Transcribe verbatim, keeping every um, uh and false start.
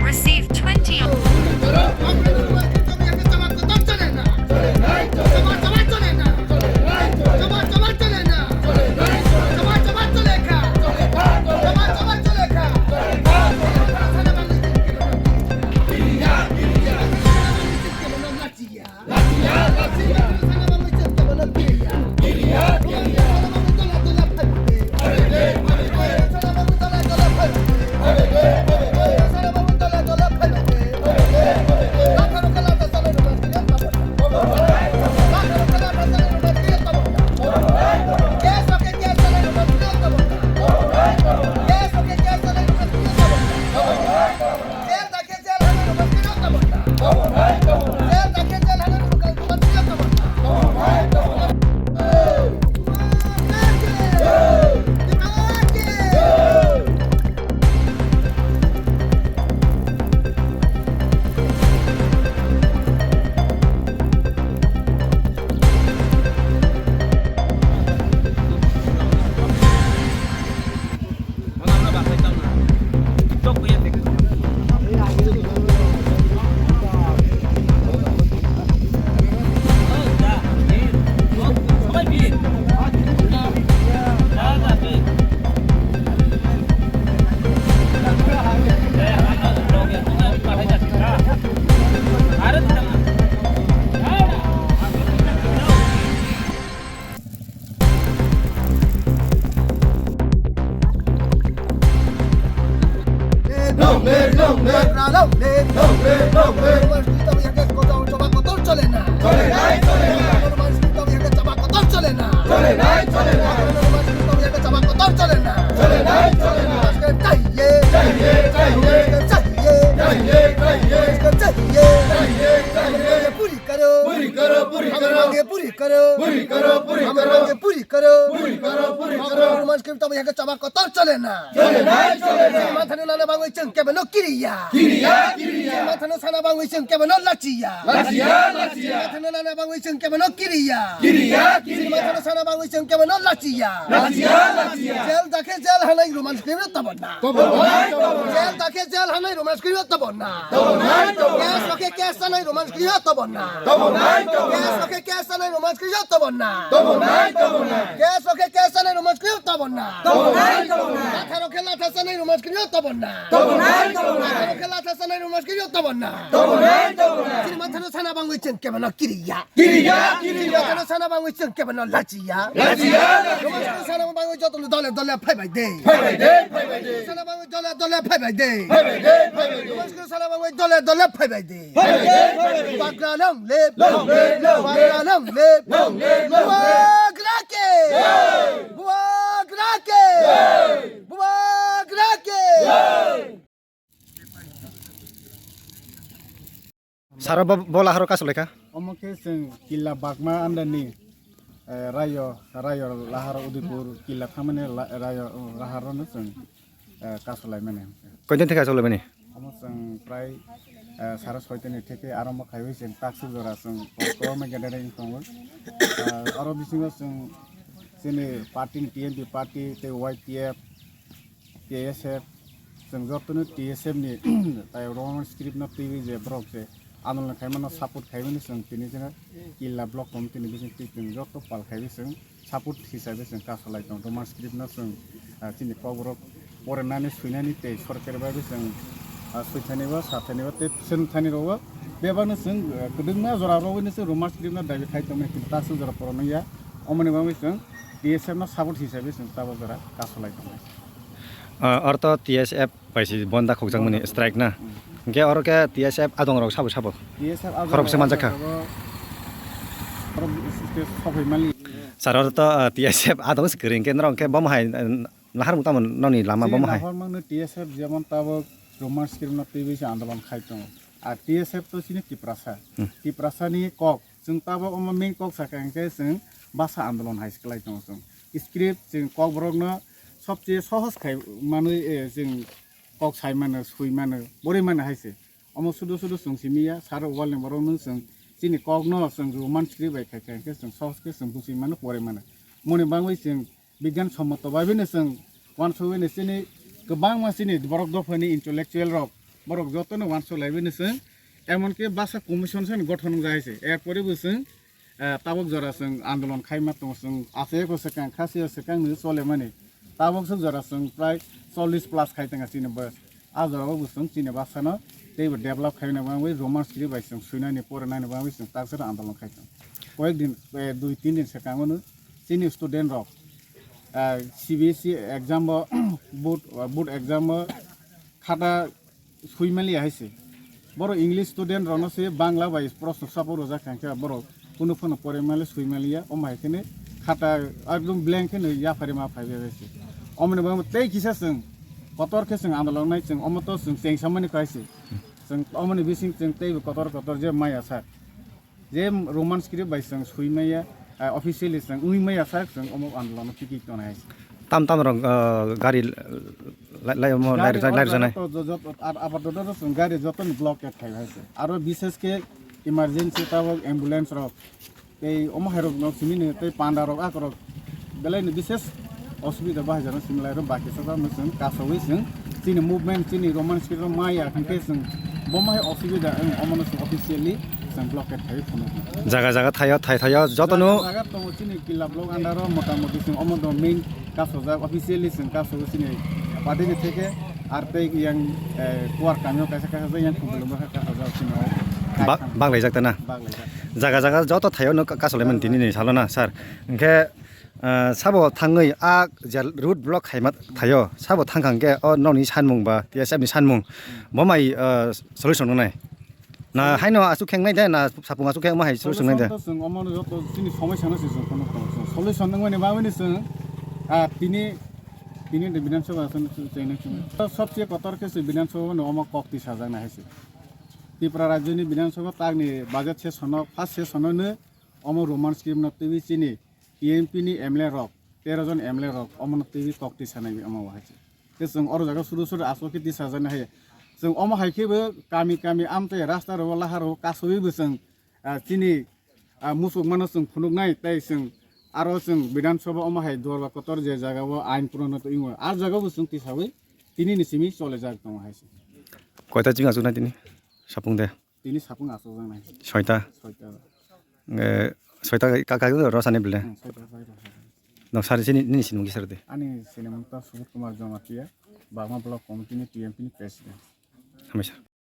Receive twenty. Long live, long live. Bagra long live. Long live, long live. Roman script abo yake kotor chaba kotor chole na. Chole nai, chole nai. Roman script abo yake chaba kotor chole na. Chole nai, chole nai. Roman script abo yake chaba kotor chole na. Chole nai, chole nai. Roman script chahiye. Chahiye, chahiye. Roman script chahiye. Chahiye, chahiye. Roman script chahiye. Chahiye, chahiye. Puri karo. Puri karo, puri karo. Puri karo. Puri karo, puri karo. Puri karo. Puri karo, puri karo. Roman script abo yake chaba kotor chole na. Chole nai, chole nai. Chini mathano nana bangwi chwng kebeno kiriya. Kiriya, kiriya. Chini mathano sana bangwi chwng kebeno lachiya. Lachiya, lachiya. Chini mathano nana bangwi chwng kebeno kiriya. Kiriya, kiriya. Chini mathano sana bangwi chwng kebeno lachiya. Lachiya, lachiya. Jail dakhe jail hanai Roman script no tobonna. Tobonai, tobonai. Jail dakhe jail hanai Roman script no tobonna. Tobonai, tobonai. Case rokhe case sanai Roman script no tobonna. Tobonai, tobonai. Case rokhe case sanai Roman script no tobonna. Tobonai, tobonai. Case rokhe case sanai Roman script no tobonna. Tobonai, tobonai. Latha rokhe latha sanai Roman script no tobonna. Tobonai, tobonai. Latha rokhe latha sanai Roman script no tobonna. Tobonai, tobonai. Chini mathano sana bangwi chwng kebeno kiriya. Kiriya, kiriya. Sana bangwi chwng kebeno lachiya. Lachiya, lachiya. Sana bangwi joto dole dole phaibai de. Phaibai de, phaibai de. Sana bangwi dole dole phaibai de. Phaibai de, phaibai de. Sana bangwi dole dole phaibai de. Phaibai de, phaibai de. Bagra long live. Long live, long live. Bagra long live. Long live, long live. Bubagra ke. Jai. Bubagra ke. Jai. Bubagra ke. Jai. Saro bo, bo laharo kasu lekha? Omo khe chwng Killa Bagma under ni, eh, Rayo, Rayo laharo Udaipur Killa thangmani la-, Rayo, oh, laharo no chwng, eh, kasu laimani. Koitin theka kasu laimani? Omo chwng prai, eh, saro soitin ni theke arombo khaiwi chwng taksuk jora chwng kwbangma gathering tongo. Eh, aro bisingo chwng chini party ni T N P party tei Y T F, T S F, chwng jotono T S F ni tai Roman script no twiwi je borok je andolon khaimano support khaimani chwng tini jeno Killa block committee ni bising twi chwng joto pal khaiwi chwng support hisabe chwng kasalai tong Roman script no chwng, ah, chini kokborok porinani swinani tei sorkar bai bo chwng, ah, swithani bo sathani bo tei swrwngthani rogo bebakno chwng, ah, kwdwngma jora rogwi no chwng Roman script no dabi khai tongmani kintu taksuk jora poronwi ya omoni bagwi chwng T S F no support hisabe chwng tabok jora kasalai tongnai. Ah, aro to T S F bai si bonda khokjakmani strike na. Hwnkhe oro khe T S F adongrok sabo sabo? T S F adongrok khoroksa manjakha. Sabo, khorok sabo mali. Sir, oro to, ah, T S F adong se kwrwi hwnkhe norok hwnkhe bomo hai, ah, Lahar mung tamo noni lama chini bomo hai. Lahar mung no T S F jemon tabok Roman script no twi se andolon khai tongo. Ar T S F to chini Tiprasa. Hmm. Tiprasa ni kok. Chwng tabok omo main kok saka hwnkhe chwng basa andolon hai se kwlai tongo chwng. Script chwng kokborok no sobse sohos khai manwi, eh, chwng kok sai mano, sui mano, bori mano hai se. Omo sudu sudu chwng simi ya, saro wal ni borok no chwng chini kok no chwng Roman script bai khai khai hwnkhe chwng sohos khe chwng busi mano, pori mano. Moni bangwi chwng bigyan sommoto bai bini chwng wansugwi ni chini kwbangma chini borok dophani intellectual rok, borok jotono wansuk lai bini chwng, emon ki basa commission se gothon wng jai se. Er pore bo chwng, eh, tabok jora chwng andolon khaima tongo, chwng aswk swkang khasi swkang ni chole mani. Tabok swk jora chwng prai chollish plus khai tong chini bo. A jora o bo chwng chini basa no teibo develop khaina bangwi Roman script bai chwng suinani porinani bangwi chwng taksano andolon khai tong. Koyek din, eh, dui tin din swkang o no chini student rok, ah, C B S E exam o, board, board exam o khata sui maliya hai se. Borok English student rok no se Bangla bai proshno sapo rwjak kha, hwnkhe borok kunu phano pore mali sui maliya, omo hai kheno khata ekdom blank kheno yaphari ma phai bai se. Omoni bagwi tei kisa chwng kotor khe chwng andolon nai chwng omo to chwng chengsa mani kha hai se. Chwng omoni bising chwng teibo kotor kotor je maya sak. Je Roman script bai chwng sui maya, ah, officially chwng ui maya sak chwng omo andolon no tiki tongnai hai se. Tam tam rok, ah, gari lai, lai, mo, lai, gari lai, lai rok janai. To jo-, jo-, ar abar do do chwng gari joto ni blockade khai hai se. Aro bishes khe emergency tabok ambulance rok. Tei omo hai rok no simi ni tei panda rok ak rok belai ni bishes osubida bahai jana simi lai rok baki sa jana chwng kasawi chwng chini movement chini Roman script rok maya hwnkhe chwng bo ma hai osubida wng omo no chwng officially chwng blockade khai phunuk. Jaga jaga thaio, thai thaio, joto no. Jaga jaga tongo chini killa block under o mota moti chwng omo do main kasojak officially chwng kasogo chini party ni theke ar tei yang, eh, kuar kamio kaisa kaisa yang khumulwma kha kasojak chini o. Ba-, baglaijak ta na? Baglaijak. Jaga jaga joto thaio no ka-, kasolai mani tini ni salo na sir. Hwnkhe, eh, sabo thangwi a je road block khaima thaio, sabo thangkha hwnkhe o nokni sanmung ba T S F ni sanmung bo mai, eh, solution wngnai? Na haino aswk khe wngnai de, na sapung aswk khe wngma hai solution wngnai de? Solution to chwng omo no joto chini somosya no se chwng phano tongo. Chwng solution wngmani bagwi ni chwng, ah, tini, tini de Bidhan Sabha chwng, chwng, chwng, chwng. Sobse kotor khe se Bidhan Sabha no omo kok twi sajaknai hai se. Tripura rajyo ni Bidhan Sabha tak ni budget session o, first session o no omo Roman script no twiwi chini T M P ni M L A rok, tero jon M L A rok omo no twiwi kok twi sanai omo hai se. Tei chwng oro jaga suru suru aswk khe tisa jani hai. Chwng omo hai khe bo kami kami amtwi rasta rogo lahar rogo kasowi bo chwng, ah, chini, ah, musuk mano chwng phunuknai tei chwng aro chwng Bidhan Sabha omo hai dorba kotor je jaga o ain pronoto wngwi o. A jaga bo chwng tisawi tini ni simi chole jak tongo hai se. Koita chwng aswknai tini? Sapung de. Tini sapung aswk jaknai. Soita. Soita. Eh, soita ka, ka, rosani bile. Hmm, soita, soita, soita. Noksa sini, nini sinimung kisar de? Ani sinimung ta Subut Kumar Jamatia, Bagma Block Committee ni T M P ni President. Hamisa.